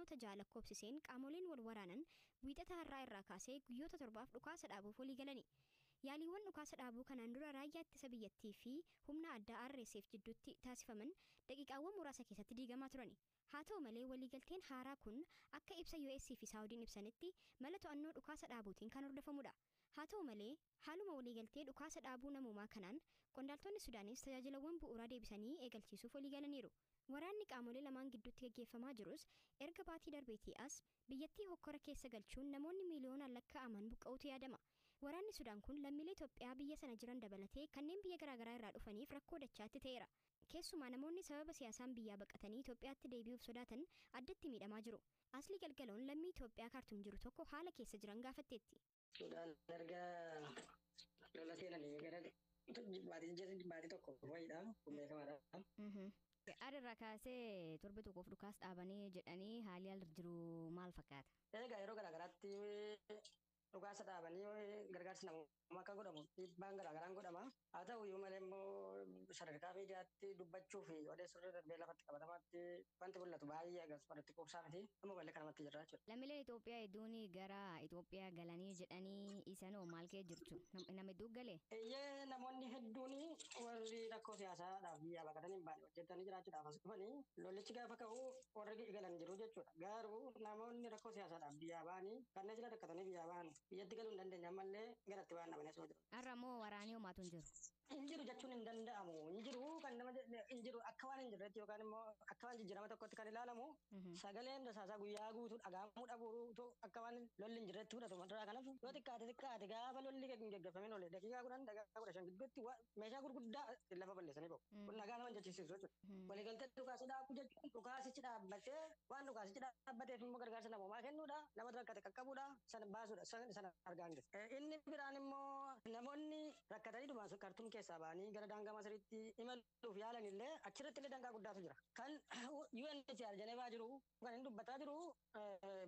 Guyyoota 6 lakkoofsiseen qaamoleen wal waraanan Wiixata har'aa irraa kaasee guyyoota 7f dhukaasa dhaabuuf walii galani. Yaaliiwwan dhukaasa dhaabuu kanaan dura raayyaa ittisa biyyattii fi humna addaa RSF jidduutti taasifaman daqiiqaawwan muraasa keessatti diigamaa turani. Haa ta'u malee, waliigalteen haaraa kun akka ibsa US fi Saawudiin ibsanitti mala to'annoo dhukaasa dhaabuutiin kan hordofamudha. Haa ta'u malee, haaluma waliigaltee dhukaasa dhaabuu namoomaa kanaan qondaaltonni Sudaanis tajaajilawwan bu'uuraa deebisanii eegalchiisuuf waliigalaniiru. Waraanni qaamolee lamaan gidduutti gaggeeffamaa jirus erga baatii darbeetii as biyyattii hokkora keessa galchuun namoonni miiliyoonaan lakkaa'aman buqqa'uutu yaadama. Waraanni Sudaan kun lammiilee Itoophiyaa biyya sana jiran dabalatee kanneen biyya garaagaraa irraa dhufaniif rakkoo dachaatti ta'eera. Keessumaa namoonni sababa siyaasaan biyyaa baqatanii Itoophiyaatti deebi'uuf sodaatan addatti miidhamaa jiru. Aslii Galgaloon lammii Itoophiyaa Kaartum jiru tokko haala keessa jiran gaafatteetti. Sudaan erga lola seenanii gara baatii 1 wayiidha. Kun beekamaadha. Har'a kaasee torbe tokkoof dhukaas dhaabanii jedhanii, haalli al jiru maal fakkaata? Egaa yeroo garaagaraatti dhukaasa dhaabanii gargaarsi namummaa akka godhamu dhiibbaan garaagaraan godhama. Haa ta'u iyyuu malee immoo sadarkaa miidiyaatti dubbachuu fi odeessuu irra darbee lafatti qabatamaatti wanti mul'atu baay'ee agarsiisa quubsaa miti. Amma malee kanamatti jirra jechuudha. Lammiileen Itoophiyaa hedduun gara Itoophiyaa galanii jedhanii, isanoo maal kee jirtu? Nama hedduu galee? Eeyyee, namoonni hedduun warri rakkoo siyaasaadhaaf biyyaa baqatanii hin baane, hojjetanii jiraachuudhaaf as dhufanii lolichi gaafa ka'u warri galan jiru jechuudha. Garuu namoonni rakkoo siyaasaadhaaf biyyaa ba'anii, kanneen jala rakkatanii biyyaa ba'an, biyyatti galuu hin dandeenye, ammallee garatti ba'an dhabanii asuma jiru. Har'a immoo waraanii homaatu hin jiru. Hin jiru jechuun hin danda'amu. Hin jiru kan nama hin jiru akka waan hin jirretti yookaan immoo akka waan jijjiirama tokkotti kan ilaalamu, sagaleen rasaasaa guyyaa guutuu dhagahamuu dhabuutu akka waan lolli hin jirretti fudhatu. Irraa kanaaf yoo xiqqaate xiqqaate gaafa lolli hin geggeeffamin oole daqiiqaa 10, daqiiqaa 15 gidduutti meeshaa gurguddaa lafa balleessanii ba'u. Kun nagaa nama jechisiisu jechuudha. Waliigaltee dhukaasa dhaabuu jechuun dhukaasichi dhaabbatee, waan dhukaasichi dhaabbateef immoo gargaarsa namoomaa kennuudha. Nama rakkate qaqqabuudha. Sana baasuudha. Sana argaa hin jiru. Inni biraan immoo namoonni rakkatanii dhuma Kartuum keessaa ba'anii gara daangaa Masiriitti imaluuf yaalan illee achirratti illee danqaa guddaatu jira. Kan UNHCR Jenevaa jiru kan inni dubbataa jiru,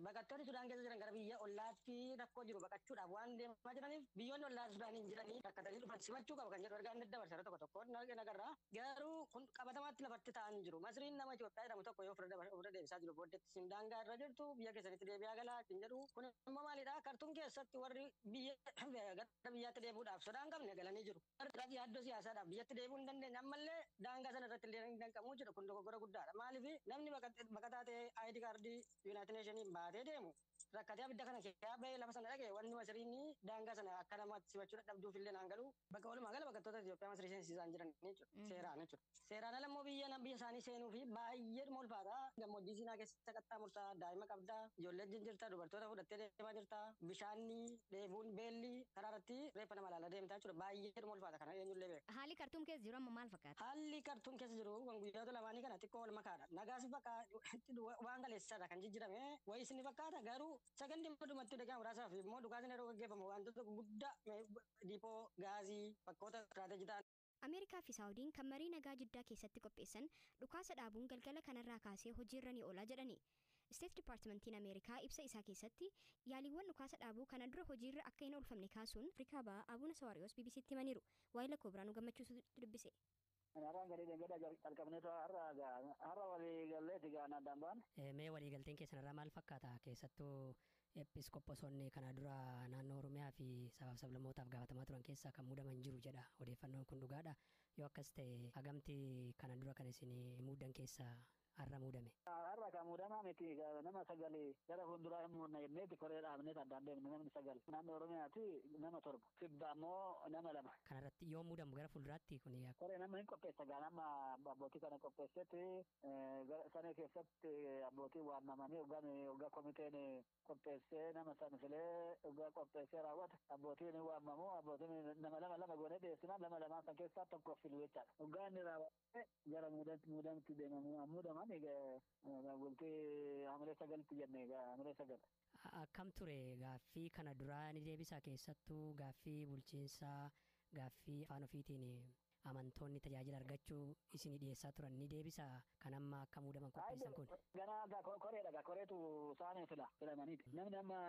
baqattoonni Sudaan keessa jiran gara biyya ollaatti rakkoo jiru baqachuudhaaf waan deemaa jiraniif biyyoonni ollaa Sudaaniin jiranii rakkatanii dhufan simachuu qaba kan jedhu ergaa inni dabarsa yeroo tokko tokko nagarra. Garuu kun qabatamaatti lafatti ta'an jiru. Masriin nama Itoophiyaa jedhamu tokko yoo ofirra deebisaa jiru booddeetti, isin daangaa irra jirtu, biyya keessanitti deebi'aa galaa hin jedhu. Kun immoo maalidha? Kartuum keessatti warri biyya gara biyyaatti deebi'uudhaaf sodaa hin qabne galanii jiru. Warri yaaddoo siyaasaadhaaf biyyatti deebi'uu hin dandeenye ammallee daangaa sana irratti illee hin danqamuu jiru. Kun dogoggora guddaadha. Maaliif namni baqataa ta'ee ID kaardii United Nationiin baatee deemu rakkatee abidda kana keessaa bahee lafa sana dhaqee, wanni Masiriin daangaa sana akka namaatti simachuu dadhabduuf illee naan galu. Bakka walumaa gala baqattoota Itoophiyaa Masirii seensisaa jiran jechuudha. Seeraan jechuudha. Seeraan ala immoo biyya isaanii seenuu fi baay'ee ulfaata. Gammoojjii Siinaa keessa qaxxaamurtaa, daa'ima qabdaa, ijoollee wajjin jirta, dubartoota fudhattee deemaa jirta, bishaanni, dheebuun, beelli, karaa irratti reeffa nama ilaalaa deemtaa jechuudha. Baay'ee ulfaata, kana eenyullee beeka. Haalli Kartuum keessa jiru amma maal fakkaata? Haalli Kartuum keessa jiru kan guyyoota lamaanii kana xiqqoo wal makaadha. Nagaas bakka waan galeessaadha kan jijjiirame wayis ni fakkaata, garuu sakandii dhumatti daqiiqaa muraasaaf immoo dhukaasni yeroo gaggeeffamu wantoota guddaa, diipoo gaazii, bakkoota istiraatejii ta'an. Ameerikaa fi Saawudiin kan marii nagaa Jiddaa keessatti qopheessan dhukaasa dhaabuun galgala kanarraa kaasee hojiirra ni oola jedhani. State Departmentiin Ameerikaa ibsa isaa keessatti yaaliiwwan dhukaasa dhaabuu kana dura hojiirra akka hin oolfamne kaasuun Afrikaa Bahaa Abuna Sawaariyoos BBCtti himaniiru. Waa'ee lakkoo Biraanuu Gammachuutu dubbise. Har'aan gadi dhengada calqabneetu har'a walii galleeti gaan addaan ba'an. Mee waliigalteen keessan irraa maal fakkaata? Keessattuu episkoposonni kana dura naannoo Oromiyaa fi sabaaf sablammootaaf gaafatamaa turan keessaa kan muudaman jiru jedha. Odeeffannoon kun dhugaadha? Yoo akkas ta'e, hagamti kana dura kan isin muudan keessaa har'a muudame? Har'a kan muudamaa miti, nama sagali gara fuulduraa hin muudna jenneeti koree dhaabneet addaan deemne, namni sagal. Naannoo Oromiyaati nama torba. Kibba ammoo nama lama. Kanarratti yoo muudamu gara fuulduraatti kun Koree nama hin qopheessa gaa, nama abbootii kana qopheessetti sana keessatti abbootii waamamanii hoggaa komiteen qopheessee nama san filee, hoggaa qopheessee raawwatu abbootiin ni waamamu. Abbootiin nama lama lama goonee dhiyeessinaa, lama lamaan san keessaa tokko filu jechaadha. Hoggaa inni raawwate gara muudamtti deemamu, muudaman bultii Hamilee 9tti jenne, Hamilee 9. Akkam ture? Gaaffii kana duraa ni deebisa, keessattuu gaaffii bulchiinsaa, gaaffii afaan ofiitiin amantoonni tajaajila argachuu isinii dhiyeessaa turan ni deebisa kan amma akka muudaman qopheessan kun. Ganaa koreedha koreetu isaanii filamaniiti. Namni amma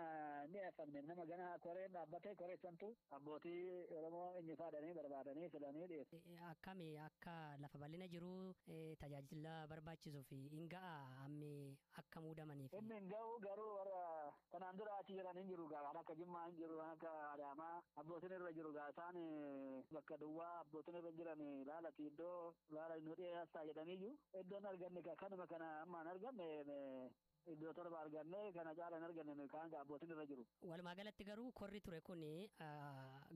ni dhiyeeffamne nama ganaa koreen dhaabbatee koree santu abbootii Oromoo inni faadhanii barbaadanii filanii dhiyeessu. Akkami akka lafa bal'ina jiru tajaajila barbaachisuu fi hin ga'a ammi akka muudamaniif. Inni hin ga'u garuu warra kanaan dura achi jiran hin jiru gaa kan akka Jimmaa hin jiru kan akka Adaamaa abbootiin irra jiru gaa isaan bakka duwwaa abbootiin irra jiran laalati iddoo laala nu dhiyeessaa jedhaniyyuu iddoon arganne kanuma kana ammaan arganne iddoo 7 arganne kana caala hin arganne kaan abbootiin irra jiru. Walumaa galatti garuu korri ture kun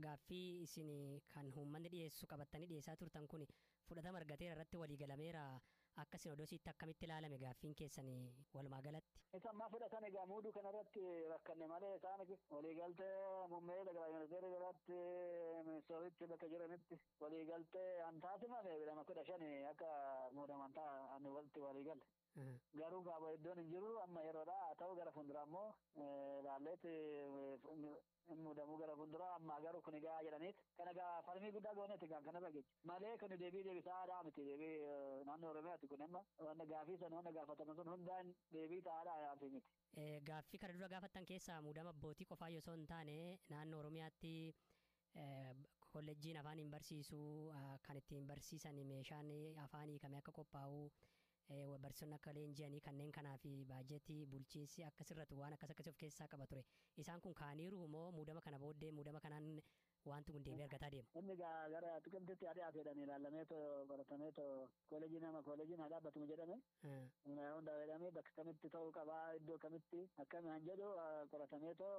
gaaffii isin kan uummanni dhiyeessu qabattanii dhiyeessaa turtan kun fudhatama argateera irratti walii galameera akka sinodosiitti akkamitti ilaalame gaaffiin keessan walumaa galatti. Isa ammaa fudhatan egaa muuduu kanarratti rakkanne malee isaan waliigaltee muummee ministeera jalatti ministeeritti bakka jiranitti waliigaltee an taasifame nama 15 akka muudaman ta'an walitti waliigalle. Garuu gaaba iddoon hin jiru amma yeroodha haa ta'u gara fuulduraa immoo laalleetti muudamuu gara fuulduraa amma garuu kun egaa jedhaniit kana egaa falmii guddaa gooneeti kan kanarra geechi malee kun deebii deebisaa aadaa miti deebii naannoo Oromiyaati kun amma wanna gaafii san wanna gaafataman sun hundaan deebii ta'aadhaa fi miti. Gaaffii kana dura gaafattan keessaa muudama abbootii qofaa osoo hin taane naannoo Oromiyaatti kolleejjiin afaan hin barsiisu kan ittiin barsiisan meeshaan afaan hiikamee akka qophaa'u barsiisonni akka leenji'anii kanneen kanaa fi baajetii bulchiinsi akka sirratu waan akkas akkasii of keessaa qaba ture. Isaan kun kaaniiru moo muudama kana booddee muudama kanaan wanti kun deebii argataa deema? Inni gara Xiqimtitti adii jedhamee ilaalameetoo baratameetoo kolleejii nama kolleejiin haa dhaabbatu jedhame. Hundaa jedhamee bakka kamitti ta'uu qabaa iddoo kamitti akkami han jedhu qoratameetoo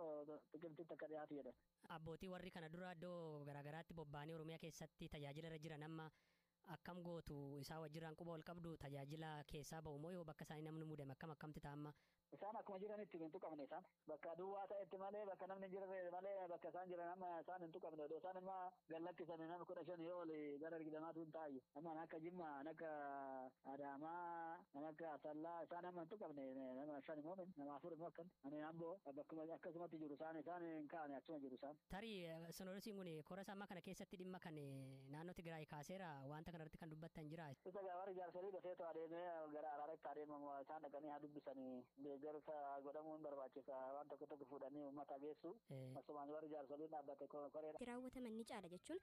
Xiqimtitti akka dhiyaatu jedhame. Abbootii warri kana dura iddoo garaagaraatti bobba'anii Oromiyaa keessatti tajaajila irra jiran amma akkam gootu isaa wajjirraan quba ol qabdu tajaajila keessaa ba'u moo yoo bakka isaanii namni muudame akkam akkamti ta'amma? Isaan akkuma jiranitti hin tuqamne isaan bakka duwwaa ta'etti malee bakka namni hin jirre malee bakka isaan jiran amma isaan hin tuqamne odoo isaan immoo gallakkisan nama 15 yoo oli gara 20 hin taa'ayyu amma akka Jimmaa akka Adaamaa akka Asallaa isaan amma hin tuqamne nama 5 immoo nama 4 immoo akkan ani amboo bakkuma akkasumatti jiru isaan isaan hin kaane achuma jiru isaan. Tarii sinodosiin kun kora ammaa kana keessatti dhimma kan naannoo Tigraay kaaseera wanta kanarratti kan dubbattan jira. Isa warri jaarsolii dhufeetu adeemee gara Araaratti adeemamu isaan dhaqanii haa dubbisanii deeggarsa godhamuun barbaachisa waan tokko tokko fuudhanii uummata geessu asumaan warri jaarsoliin dhaabbate koreedha. Raawwataman ni caala jechuun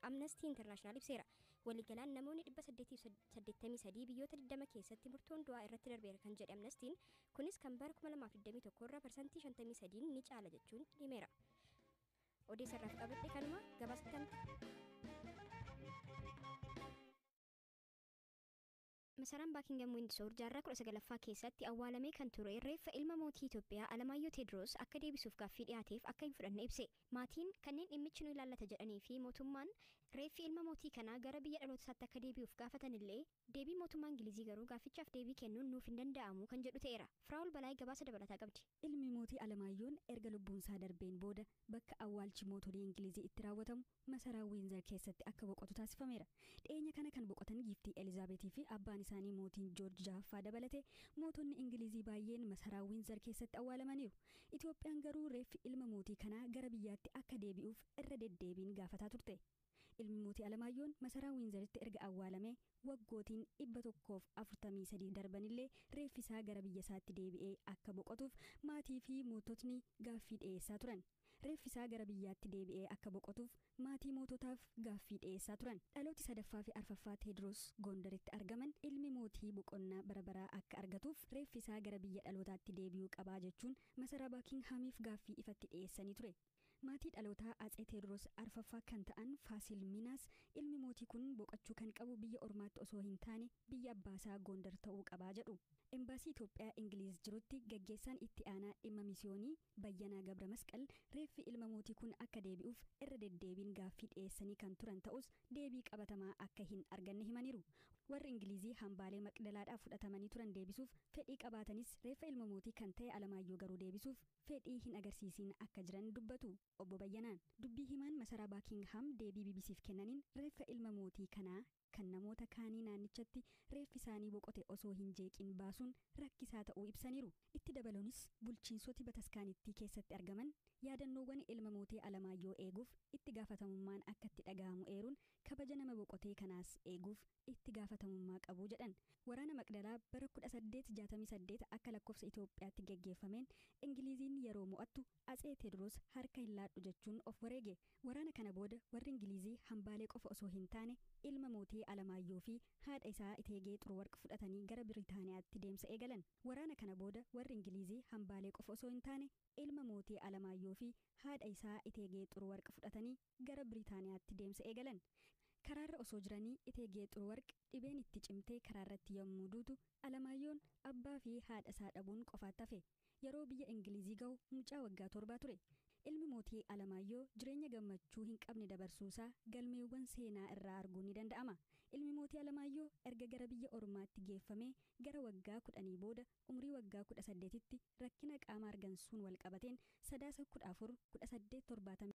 Amnesty International ibseera. Waliigalaan namoonni 883 biyyoota 20 keessatti murtoon du'aa irratti darbeera kan jedhe Amnestiin kunis kan bara 2021 irraa 53% ni caala jechuun himeera. Odeessarraaf qabadhe kanuma gabaasatan. Masaraan Buckingham Windsor jaarraa 19ffaa keessatti awwaalamee kan ture reeffa ilma mootii Itoophiyaa Alamaayyoo Teediroos akka deebisuuf gaaffii dhiyaateef akka hin fudhanne ibse. Maatiin kanneen dhimmichi nu ilaallata jedhanii fi mootummaan reeffi ilma mootii kanaa gara biyya dhaloota isaatti akka deebi'uuf gaafatan illee deebii mootummaa Ingilizii garuu gaaffichaaf deebii kennuun nuuf hin danda'amu kan jedhu ta'eera. Firaa'ol Balaayii gabaasa dabalataa qabdi. Ilmi mootii Alamaayyoon erga lubbuunsaa darbeen booda bakka awwaalchi mootolee Ingilizii itti raawwatamu masaraa Wiinzar keessatti akka boqotu taasifameera. Dhiyeenya kana kan boqotan giiftii Elizaabeetii fi abbaan isaanii mootiin Joorj Jahaffaa dabalate mootonni Ingilizii baay'een masaraa Wiinzar keessatti awwaalamaniiru. Itoophiyaan garuu reeffi ilma mootii kanaa gara biyyaatti akka deebi'uuf irra deddeebiin gaafataa turte. Ilmi mootii Alamaayyoon masaraa Wiinzaritti erga awwaalame waggootiin 143 darbanillee reeffi isaa gara biyya isaatti deebi'ee akka boqotuuf maatii fi moototni gaaffii dhiyeessaa turan. Reeffi isaa gara biyyaatti deebi'ee akka boqotuuf maatii moototaaf gaaffii dhiyeessaa turan. Dhalooti sadaffaa fi arfaffaa Teediroos Gondaritti argaman ilmi mootii boqonnaa bara baraa akka argatuuf reeffi isaa gara biyya dhalootaatti deebi'uu qabaa jechuun masaraa Baakinghamiif gaaffii ifatti dhiyeessanii ture. Maatii dhalootaa Atsee Teediroos arfaffaa kan ta'an Faasil Minaas ilmi mootii kun boqochuu kan qabu biyya ormaatti osoo hin taane biyya abbaasaa Gondar ta'uu qabaa jedhu. Embaasii Itoophiyaa Ingiliiz jirutti gaggeessaan itti aanaa dhimma misiyoonii Bayyanaa Gabra Masqal reeffi ilma mootii kun akka deebi'uuf irra deddeebiin gaaffii dhiyeessanii kan turan ta'us deebii qabatamaa akka hin arganne himaniiru. Warri Ingilizii hambaalee Maqdalaadhaa fudhatamanii turan deebisuuf fedhii qabaatanis reeffa ilma mootii kan ta'e Alamaayyoo garuu deebisuuf fedhii hin agarsiisiin akka jiran dubbatu. Obbo Bayyanaan dubbii himaan masaraa Baakingham deebii BBCf kennaniin reeffa ilma mootii kanaa kan namoota kaanii naannichatti reeffi isaanii boqote osoo hin jeeqin baasuun rakkisaa ta'uu ibsaniiru. Itti dabaluunis bulchiinsoti bataskaanittii keessatti argaman yaadannoowwan ilma mootii Alamaayyoo eeguuf itti gaafatamummaan akka itti dhaga'amu eeruun kabaja nama boqotee kanaas eeguuf itti gaafatamummaa qabu jedhan. Waraana Maqdalaa bara 1868 akka lakkoofsa Itoophiyaatti geggeeffameen Ingiliziin yeroo mo'attu Atsee Teediroos harka hin laadhu jechuun of wareege. Waraana kana booda warri Ingilizii hambaalee qofa osoo hin taane ilma mootii Alamaayyoo fi haadha isaa Iteegee Xuruwarq fudhatanii gara Biritaaniyaatti deemsa eegalan. Waraana kana booda warri Ingilizii hambaalee qofa osoo hin taane ilma mootii Alamaayyoo fi haadha isaa Iteegee Xuruwarq fudhatanii gara Biritaaniyaatti deemsa eegalan. Karaarra osoo jiranii Iteegee Xuruwarq dhibeen itti cimtee karaarratti yommuu duutu Alamaayyoon abbaa fi haadha isaa dhabuun qofaatti hafe. Yeroo biyya Ingilizii gahu mucaa waggaa 7 ture. Ilmi mootii Alamaayyoo jireenya gammachuu hin qabne dabarsuusaa galmeewwan seenaa irraa arguun ni danda'ama. Ilmi mootii Alamaayyoo erga gara biyya ormaatti geeffamee gara waggaa 10 booda umrii waggaa 18tti rakkina qaama argansuun wal qabateen Sadaasa 14 1870.